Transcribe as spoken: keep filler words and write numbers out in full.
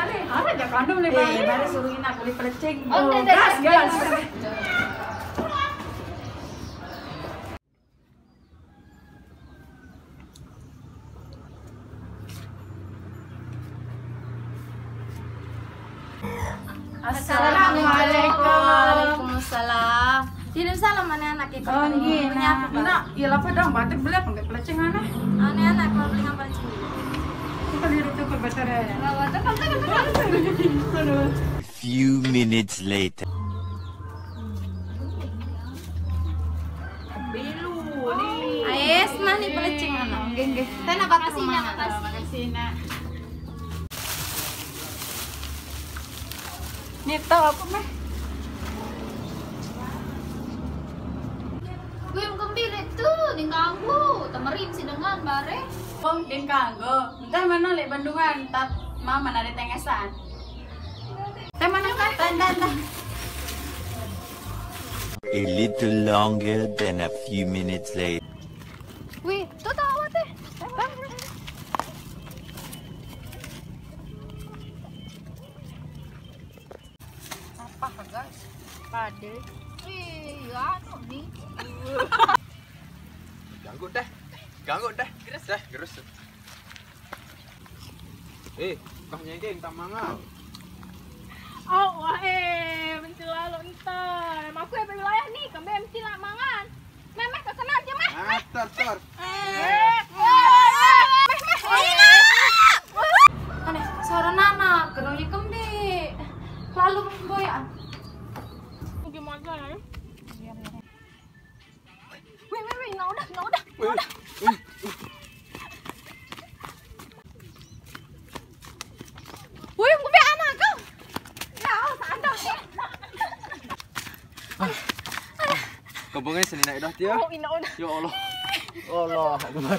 Ada aja kandung nih, Bang. Eh, baru suruhin aku beli pelecing. Oh, gas, gas. Assalamualaikum. Waalaikumsalam. Tidak salah mana anak itu. Oh, iya. Punya apa, Bang? Nak, ya lapar dong, batik beli apa nggak pelecing aneh? Aneh anak mau beli apa pelecing? Kita lihat itu ke baterai. Aduh. Few minutes later. Ais, nah nih pelecing anak. Nggih, nggih. Teh napa rumah? Makasih, Nak. Nih tahu apa meh? Wih, kembir itu di kanggo, temerim si dengan bare. Oh, den kanggo. Ntar mana lek Bandungan, tat mama nade tengesan. Teh mana kan? Teh, teh, teh. A little longer than a few minutes later. Wih, tuh tahu teh. Apa, guys? Pade. Iya, anu nih. Ganggu deh. Ganggu deh. Gerus deh, gerus. Eh, kah nyengke minta mangan. Oh, wah eh, mencela lo entar. Emang aku yang wilayah nih, kembali mencela mangan. Memeh ke sana aja meh. Ah, tor, tor. Eh, meh meh. Aneh, suara nana, gerongnya kembe. Lalu boy ah. Gimana ya? Wih, wih, wih, nggak udah, nggak udah, nggak udah. Wih, gue anak kau. Ya, sadar. Kebunnya seni naik dah dia. Oh, ina udah. Ya Allah. Allah Akbar.